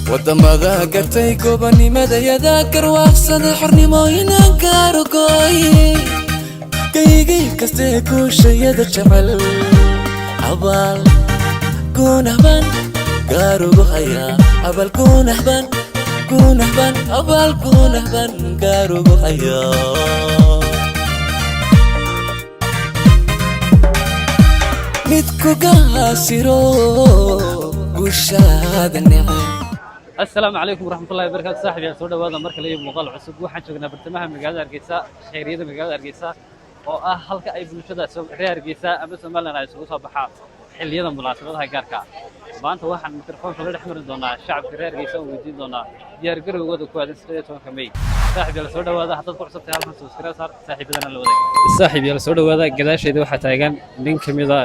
Wadamada gartay gobonimadayada, garwaaqsaday xornimooyinan gaarugoy, kaygay kastee guushayada jecel, abaal guunahban gaarugu hayaa, abaal guunahban, guunahban, abaal guunahban gaarugu hayaa. Mid ku gaasiro guushaada neceb. Asalaamu calaykum waraxmatullahi wabarakatu. Saaxib yaal, soo dhawaada mar kale iyo muuqaal cusub. Waxaan joognaa bartamaha magaalada Hargeysa, khayriyada magaalada Hargeysa, oo ah halka ay bulshada reer Hargeysa ama Somaliland ay isugu soo baxaan xilliyada munaasabadaha gaarka ah. Maanta waxaan mikrofoonka la dhex mari doonaa shacabka reer Hargeysa oo weydiin doonaa diyaargarowgooda ku aadan 18-ka May. Saaxib yaal, soo dhawaada. Haddaad ku cusubtahay halkan, subscribe saar, saaxiibadana la wadaag. Saaxiib yaal, soo dhawaada. Gadaashayda waxaa taagan nin ka mid a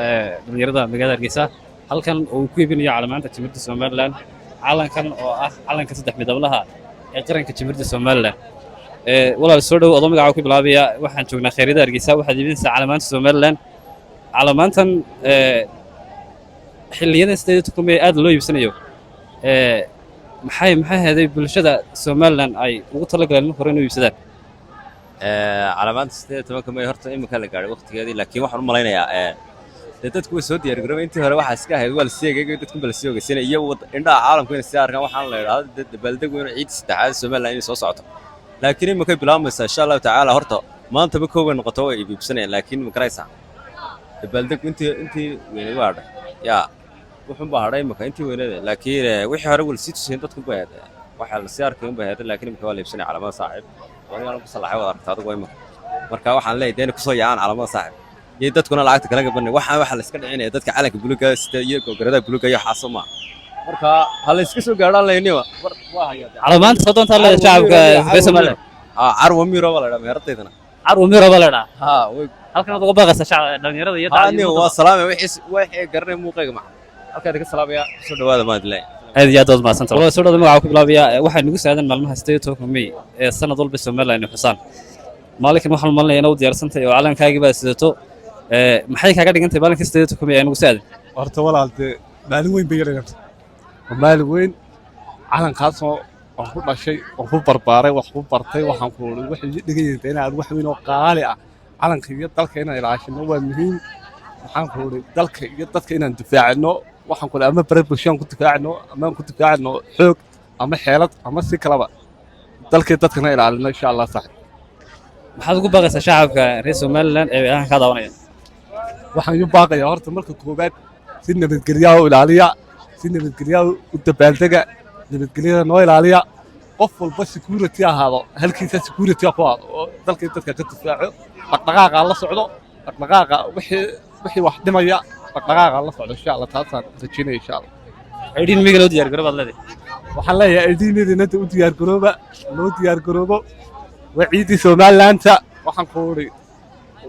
dhalinyarada magaalada Hargeysa, halkan oo uu ku iibinayo calamaanta Jamhuuriyadda Somaliland, calankan oo ah calanka saddex midablaha ee qaranka Jamhuuriyadda Somaliland. Walaal, soo dhow. Adoo magacaa ku bilaabaya, waxaan joognaa khayryada Hargeysa, waxaad iibinaysaa calamaanta Somaliland. Calamaantan xilliyadan 18-ka May aad loo iibsanayo, maxay ahaday bulshada Somaliland ay ugu talagaleen marka hore inay iibsadaan? Calaamaanta 18-ka May horta imika la gaadhay waqtigeedii, laakiin waxaan u malaynayaa dee dadku way soo diyaargaroobay. Intii hore waxaa iska ahayd waa la sii eegay, dadku ba la sii ogeysanay iyo indhaha caalamku inay sii arkaan. Waxaan la idhaahdo dee dabaaldeg weyn oo ciidda saddexaad Somaliland inay soo socoto, laakiin imikay bilaabmaysaa insha Allahu tacaala. Horta maantaba koow bay noqoto, way iibsanayaan, laakiin ma garaysaa, dabaaldeg intii weyneed waa hadhay, yaa wuxuun baa hadhay imika intii weyneed, laakiin wixii hore waa lasii tusayn dadku bay ahayd, waxaa lasii arkay un bay ahayd, laakiin imika waa la iibsanaya calaamada, saaxiib. Adigaan ku salaxay waad aragtaa adigu imika. Marka waxaan leeyahay dee inay kusoo yaacaan calaamada, saaxiib, iyo dadkuna lacagta kala gabanay. Waxaa la iska dhicinaya dadka calanka buluuga sida iyo gorgorada buluuga iyo waxaasoo maaha. Marka ha la iska soo gaadhaan leyniba. Calamaanta soo doontaa leedahay shacabka reer Somaliland. Carwa Miro baa la idhaha meheradaydana. Carwa Miro baa la idhaha. Ha, way. Halkan aad uga baaqaysaa shacab, dhalinyarada iyo Ha, nin waa salaamay wixii garanay muuqayga maca halkaa idinka salaamaya. Kusoo dhawaada maad leeyahay. Aad iyo aad waad mahadsantahay. Walaal, soo dhawaada. Magaca ku bilaabaya, waxaa nagu saadan maalmaha 18-ka May ee sanad walba Somaliland ay xusaan. Maalinkan waxaan malinaya inaad u diyaarsantahay oo calankaagii baa sidato. Maxay kaaga dhigan tahay maalinka 18-ka May ee nagu saadan? Horta walaal, dee maalin weyn bay iga dhigantay. Waa maalin weyn, calankaasoo waan ku dhashay, waan ku barbaaray, wax ku bartay. Waxaan ku uri waxay ii dhigan yihiin inaad wax weyn oo qaali ah. Calanka iyo dalka inaan ilaashino waa muhiim. Waxaan ku uri dalka iyo dadka inaan difaacino, waxaan ku uri ama bare bulshaan ku difaacino, ama aan ku difaacino xoog ama xeelad ama si kalaba, dalka iyo dadkana ilaalino insha Allah, saaxib. Maxaad ugu baaqaysaa shacabka reer Somaliland ee halkan kaa daawanaya? Waxaan iu baaqayaa horta marka koowaad, si nabadgelyaa u ilaaliya, si nabadgelyaa u dabaaldega, nabadgelyada noo ilaaliya. Qof walba security ahaado, halkiisa security ku ahaado oo dalka iyo dadka ka difaaco. Dhaqdhaqaaqa la socdo, dhaqdhaqaaqa wixii wax dhimaya dhaqdhaqaaqa la socdo insha Allah. Taasaan rajaynaya insha Allah. 18 May-ga loo diyaar garoobaad leedahay? Waxaan leeyahay 18 May-dina u diyaargarooba, loo diyaargaroobo. Waa ciiddii Somalilandta. Waxaan ku uri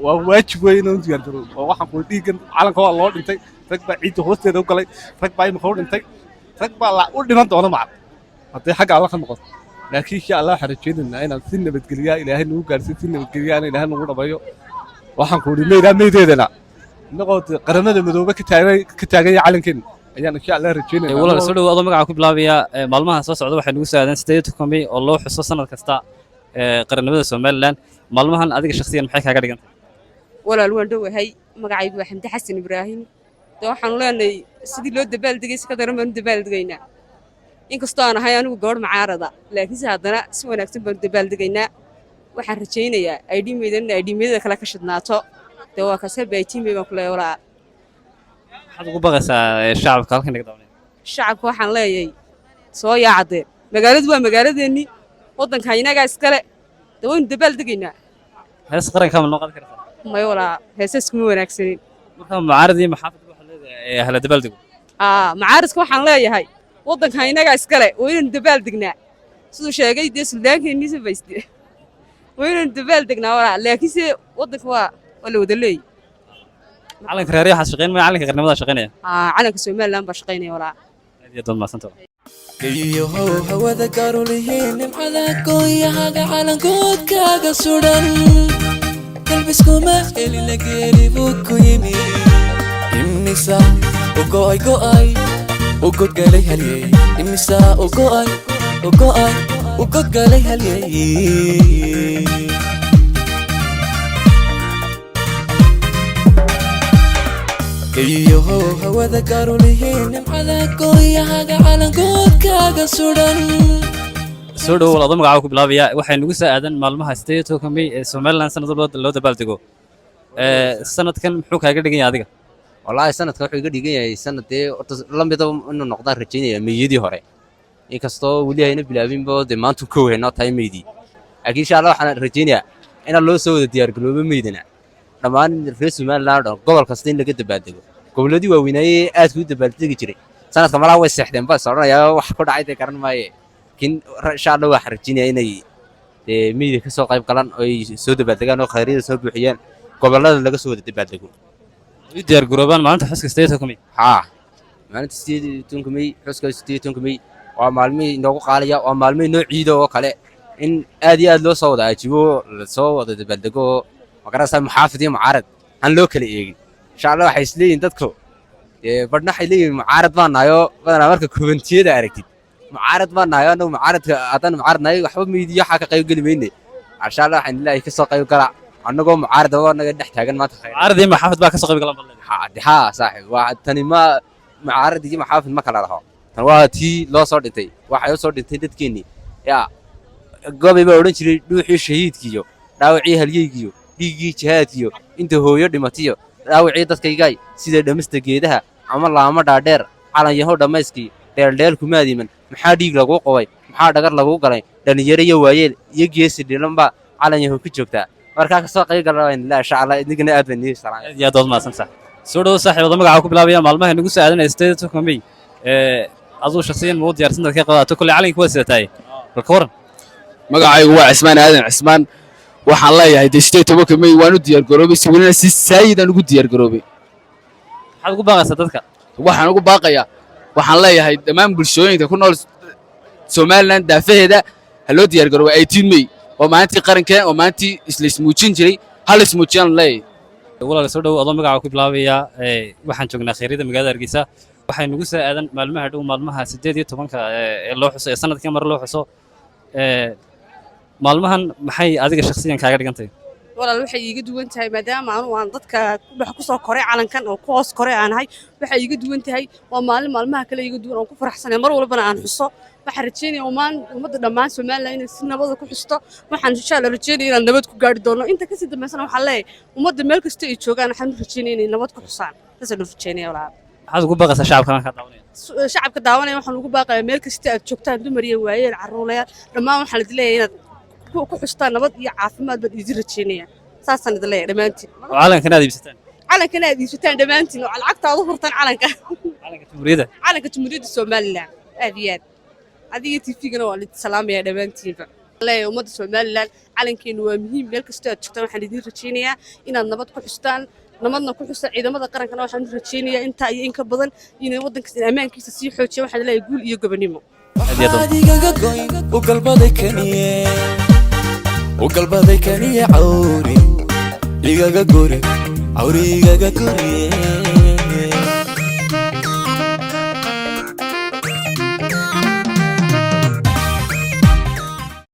waa waajib weyn inaan u diyaargaroobo oo waxaan ku uri dhiiggan calanka waa loo dhintay. Rag baa ciidda hoosteeda u galay, rag baa imika u dhintay, rag baa la u dhiman doona macal haddii xagga Alla ka noqoto. Laakiin insha Allah waxaan rajaynaynaa inaan si nabadgeliyaa Ilaahay nagu gaarsiin, si nabadgeliyaana Ilaahay nagu dhameeyo. Waxaan ku uri maydaa maydeedana innagoo dee Qaramada Midoobe ka taaganya calankeena ayaan insha Allah rajaynaynaa. Walaal, soo dhawo. Adoo magaca ku bilaabaya, maalmaha soo socda waxay nagu saadan 18-ka May oo loo xuso sanad kasta qarannimada Somaliland. Maalmahan adiga shakhsiyan maxay kaaga dhigan tahay? Walaal, waan dhowahay. Magacaygu waa Xamdi Xasan Ibraahim. De waxaanu leenahay sidii loo dabaaldegay si ka daran baanu dabaaldegaynaa. Inkastoo aan ahay anigu gabadh macaarada, laakiinse haddana si wanaagsan baanu dabaaldegaynaa. Waxaan rajaynayaa 18 May-dan in 18 May-da kale ka shidnaato. Dee waa kaas, happy 18 May baan ku leeyahay, walaa. Maxaad ugu baaqaysaa shacabka halkan naga daawanaya? Shacabka waxaan leeyahay soo yaacadee. Magaaladu waa magaaladeennii, waddanka inagaa iskale. Dee waynu dabaaldegaynaa. Hees qaranka ma noo qaadi kartaa? May walaa, heesaas kuma wanaagsanin. Marka mucaarad iyo maxaafid waxaad leedahay hala dabaaldego? Aa, macaaridka waxaan leeyahay waddanka inagaa iskale, waa inaynu dabaaldegnaa. Siduu sheegay dee suldaankeennii sabayste, waa inaynu dabaaldegnaa walaa, laakiinse waddanka waa la wada leeyahy. Calanka reeryo waxaad shaqayn maya, calanka qarnimada shaqaynaya? Aa, calanka Somaliland baa shaqaynaya, walaa. Aad iyo aad mahadsantahay. Geeyahow hawada garulihiin, nimcada gooyahaga calankoodkaaga sudan, galbiskuma helina, geeri buu ku yimi. Imisa u go'ay go'ay. U godgalay halyey, imisaa u go'ay, u go'ay, u godgalay halyey. Geyiyahow hawada garulihiin, nimcada gooyahaga calankoodkaaga sudan. Soo dhowo walaado, magacaa ku bilaabaya. Waxay nagu soo aadan maalmaha 18-ka May ee Somaliland sanad walba loo dabaaldego. Sanadkan muxuu kaaga dhigan yahay adiga? Wallaahi, sanadka wuxuu iga dhigan yahay sanad dee horta la mida inuu noqdaan rajaynaya meeyadii hore, inkastoo weli hayna bilaabinba dee maanta kow haynoo tahay meydii. Laakiin insha Allah waxaan rajaynayaa inaan loo soo wada diyaargaroobo meydana, dhammaan reer Somaliland oo dhan, gobol kasta in laga dabaaldego. Gobolladii waaweynaayee aadka u dabaaldegi jiray sanadka malaa way seexdeen baa is odhanayaa, wax ku dhacay dee garan maaye. Laakiin insha Allah waxaan rajaynayaa inay dee meyda ka soo qayb galaan oo ay soo dabaaldegaan oo khayryada soo buuxiyaan, gobollada laga soo wada dabaaldego. U diyaar garoobaan maalinta xuska 18-ka May. Haa, maalinta 18-ka May, xuska 18-ka May waa maalmihii inoogu qaalaya, waa maalmihii noo ciido oo kale, in aad iyo aad loo soo wada ajibo, lasoo wada dabaaldego, magarasa muxaafid iyo mucaarad aan loo kala eegin. Insha Allah waxay isleeyihin dadku dee badhna waxay leeyihin mucaarad baan nahay, oo badanaa marka kubantiyada aragtid mucaarad baan nahay, oo annagu mucaaradka haddaan mucaarad nahay waxba meydiyo waxaa ka qayb geli mayne. Insha Allah waxaan ilaahay ka soo qayb gala annagoo mucaarad oo annaga dhex taagan maanta khayr. Mucaarad iyo maxaafid baa ka soo qayb galan bal. Haa saaxiib, waa tani ma mucaarad iyo maxaafid ma kala laho. Tan waa tii loo soo dhintay, waxay u soo dhintay dadkeennii. Yaa gobay baa odhan jiray: dhuuxii shahiidkiiyo dhaawacii halyeygiyo dhiiggii jihaadkiyo inta hooyo dhimatiyo dhaawacii dadkaygaay, sida dhamista geedaha ama laamo dhaadheer, calan yahow dhammayskii dheeldheel kumaadiman. Maxaa dhiig laguu qobay? Maxaa dhagar laguu galay? Dhallinyaro iyo waayeel iyo geesi dhilanba calan yahow ku joogtaa. Markaa kasoo qayb gala insha Allah, idinkana aad baan nii salaamay. Aad iyo aad waad mahadsan tahay. Soo dhowo saaxiibada, magacaa ku bilaabaya. Maalmaha nagu soo aadanaya 18-ka May, aduu shakhsiyan ma u diyaarsan dadka qaadato? Kolley calanka waa sidataay, bal ka waran? Magacaygu waa Cismaan Aadan Cismaan. Waxaan leeyahay dee 18-ka May waan u diyaargaroobay, si welina si saayidaan ugu diyaargaroobay. Maxaad ugu baaqaysaa dadka? Waxaan ugu baaqayaa, waxaan leeyahay dhammaan bulshooyinka ku nool Somaliland daafaheeda ha loo diyaargaroobay 18 May, oo maalintii qarankeen, oo maalintii isla ismuujin jiray, hal ismuujiyaan leeyahay. Walaal, soo dhowo adoo magacaa ku bilaabaya. Waxaan joognaa khayryada magaalada Hargeysa. Waxay nagu soo aadan maalmaha dhow maalmaha 18-ka ee loo xuso, ee sanadkii mar loo xuso. Maalmahan maxay adiga shakhsiyan kaaga dhigan tahay? Walaal, waxay iiga duwan tahay maadaama anu aan dadka dhex ku soo koray calankan oo ku hoos koray aan ahay, waxay iiga duwan tahay waa maalin maalmaha kale iiga duwan oon ku faraxsanay, mar walbana aan xuso. Waxaan rajeynaya ummaan ummadda dhammaan Somaliland inay si nabada ku xusto. Waxaan insha Allah rajeynaya inaan nabad ku gaari doono. Inta kasii dambeysana waxaan leeyahay ummadda meel kasta ay joogaan waxaan u rajeynaya inay nabad ku xusaan. Saasaan u rajeynaya, walaal. Maxaad ugu baaqaysaa shacabka markaa daawanaya? Shacabka daawanaya waxaan ugu baaqayaa meel kasta aad joogtaan, dumar iyo waayeel, carruulayaal, dhammaan waxaan idin leeyahay inaad ku xustaan nabad iyo caafimaad baan idin rajeynaya. Saasaan idin leeyahay dhammaantiin. Oo calankan aad iibsataan. Calankana aad iibsataan dhammaantiin oo lacagta aad u hurtaan calanka. Calanka jamhuuriyadda. Calanka Jamhuuriyadda Somaliland. Aad iyo aad adiga TV-gana waa lidin salaamaya dhammaantiinba. Leeyahay ummadda Somaliland, calankeenu waa muhiim. Meel kastoo aad joogtaan waxaan idin rajaynayaa inaad nabad ku xustaan, nabadna ku xustaan. Ciidamada qarankana waxaan u rajaynayaa intaa iyo in ka badan inay waddankaas ammaankiisa sii xoojiya. Waxaan leeyahay guul iyo gobonimo. Waxaad igaga goyn u galbaday kaniye, u galbaday kaniye, cawri igaga guri, cawri igaga guriye.